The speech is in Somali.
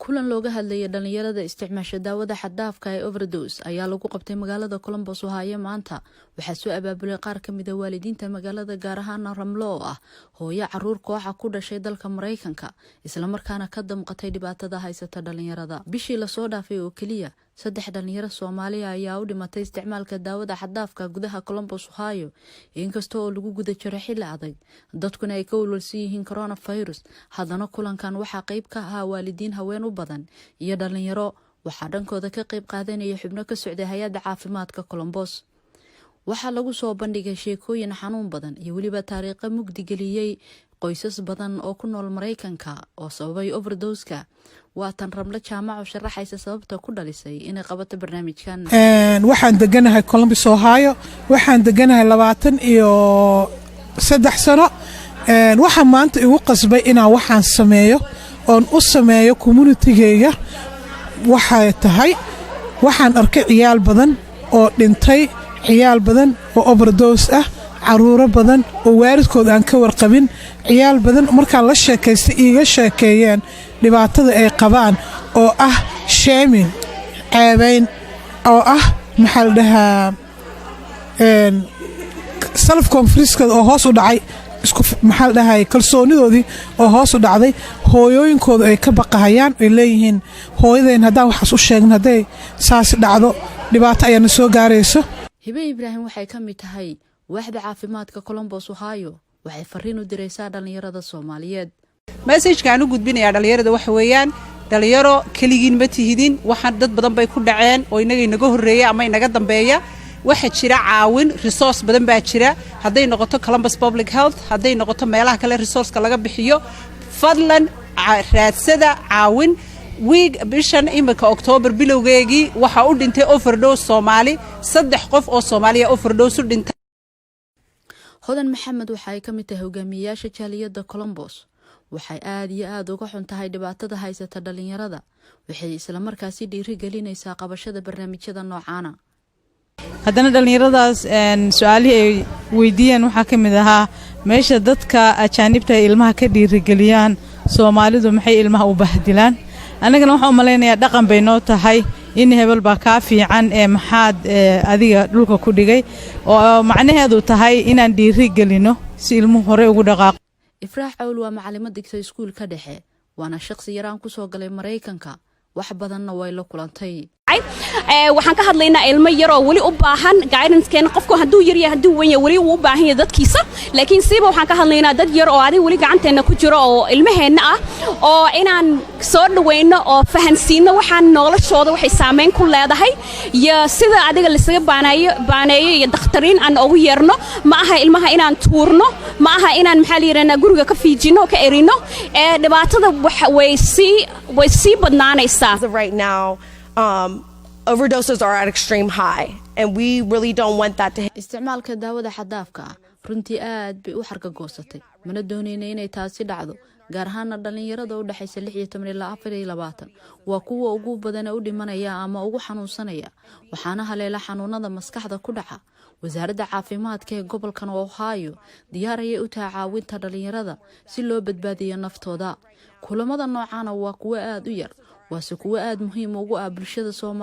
Kulan looga hadlayay dhalinyarada isticmaasha daawada xad-dhaafka ee overdose ayaa lagu qabtay magaalada Columbus, Ohio. Maanta waxaa soo abaabulay qaar kamid ah waalidiinta magaalada, gaar ahaana Ramlo oo ah hooyo caruur kooxa ku dhashay dalka Mareykanka, islamarkaana ka damqatay dhibaatada haysata dhalinyarada. Bishii lasoo dhaafay oo keliya, saddex dhalinyaro Soomaaliya ayaa u dhimatay isticmaalka daawada xad-dhaafka gudaha Columbus, Ohio. Inkasta oo lagu guda jiro xilli adag, dadkuna ay ka walwalsan yihiin coronavirus, haddana kulankan waxaa qeyb ka ahaa waalidiin haween u badan iyo dhalinyaro. Waxaa dhankooda ka qeyb qaadanaya xubno ka socday hay-adda caafimaadka Columbus. Waxaa lagu soo bandhigay sheekooyin xanuun badan iyo weliba taariikho mugdigeliyey qoysas badan oo ku nool Mareykanka oo sababay overdose-ka. Waa tan Ramlo Jaamac oo sharaxaysa sababta ku dhalisay inay qabato barnaamijkan. Waxaan deganahay Columbus, Ohio. Waxaan deganahay 23 sano. Waxaa maanta igu qasbay inaan waxaan sameeyo oon u sameeyo community-gayga waxay tahay, waxaan arkay ciyaal badan oo dhintay, ciyaal badan oo overdose ah, caruuro badan oo waalidkood aan ka warqabin, ciyaal badan markaan la sheekaystay iiga sheekeeyeen dhibaatada ay qabaan oo ah shaming, ceebayn, oo ah, maxaa la dhahaa, self confidence-kooda oo hoos u dhacay, isku, maxaa la dhahay, kalsoonidoodii oo hoos u dhacday, hooyooyinkooda ay ka baqahayaan, ay leeyihiin hooyadeen haddaan waxaas u sheegin, hadday saasi dhacdo, dhibaato ayaana soo gaarayso. Hibe Ibraahim waxay ka mid tahay waaxda caafimaadka Columbus, Ohio. Waxay fariin u diraysaa dhallinyarada Soomaaliyeed. Message-ka aan u gudbinayaa dhallinyarada waxa weeyaan: dhalinyaro, keligiin ma tihidin. Waxaan dad badan bay ku dhaceen oo inaga inaga horreeya ama inaga dambeeya. Waxaa jira caawin, resource badan baa jira, hadday noqoto Columbus Public Health, hadday noqoto meelaha kale resource-ka laga bixiyo. Fadlan raadsada caawin. Wiig bishan imika Oktoobar bilowgeegii waxaa u dhintay overdose Soomaali, saddex qof oo Soomaaliya overdose u dhintay. Hodan Maxamed waxa ay ka mid tahay hogaamiyeyaasha jaaliyadda Columbus. Waxay aada iyo aada uga xun tahay dhibaatada haysata dhalinyarada. Waxay islamarkaasi dhiiri gelinaysaa qabashada barnaamijyada noocaana. Haddana dhallinyaradaas su-aalihii ay weydiiyeen waxaa ka mid ahaa: meesha dadka ajaanibta ay ilmaha ka dhiirigeliyaan, Soomaalidu maxay ilmaha u bahdilaan? Annagana waxaan u malaynayaa dhaqan bay noo tahay in hebel baa kaa fiican ee maxaad adiga dhulka ku dhigay, oo macnaheedu tahay inaan dhiiri gelino si ilmuhu horey ugu dhaqaaqo. Ifraax Cawl waa macalimo dhigta iskuulka dhexe, waana shaqsi yaraan kusoo galay Maraykanka, wax badanna way la kulantay. Waxaan ka hadlaynaa ilmo yar oo weli u baahan guidance-keena. Qofku hadduu yaryahay, hadduu weyn yahay, weli wuu u baahan yahay dadkiisa, laakiin siiba waxaan ka hadlaynaa dad yar oo adig weli gacanteenna ku jiro oo ilmaheenna ah, oo inaan soo dhawayno oo fahansiino waxaan noloshooda waxay saamayn ku leedahay iyo sida adiga lasaga baaneeyo baaneeyo iyo dakhtariin aan ugu yeerno. Ma aha ilmaha inaan tuurno, ma aha inaan, maxaa la yidhahdaa, guriga ka fiijino oo ka erino ee dhibaatada way sii badnaanaysaa. Right now, overdoses are at extreme high, and we really don't want that to hit. Isticmaalka daawada xad-dhaafka ah runtii aad bay u xarga goosatay, mana dooneyna inay taasi dhacdo, gaar ahaana dhallinyarada u dhexaysa 16 ilaa 24 waa kuwa ugu badane u dhimanaya ama ugu xanuunsanaya. Waxaana haleela xanuunada maskaxda ku dhaca. Wasaaradda caafimaadka ee gobolkan Ohio diyaar ayay u tahay caawinta dhalinyarada si loo badbaadiyo naftooda. Kulamada noocaana waa kuwo aada u yar, waase kuwo aada muhiim ugu ah bulshada Soomaliya.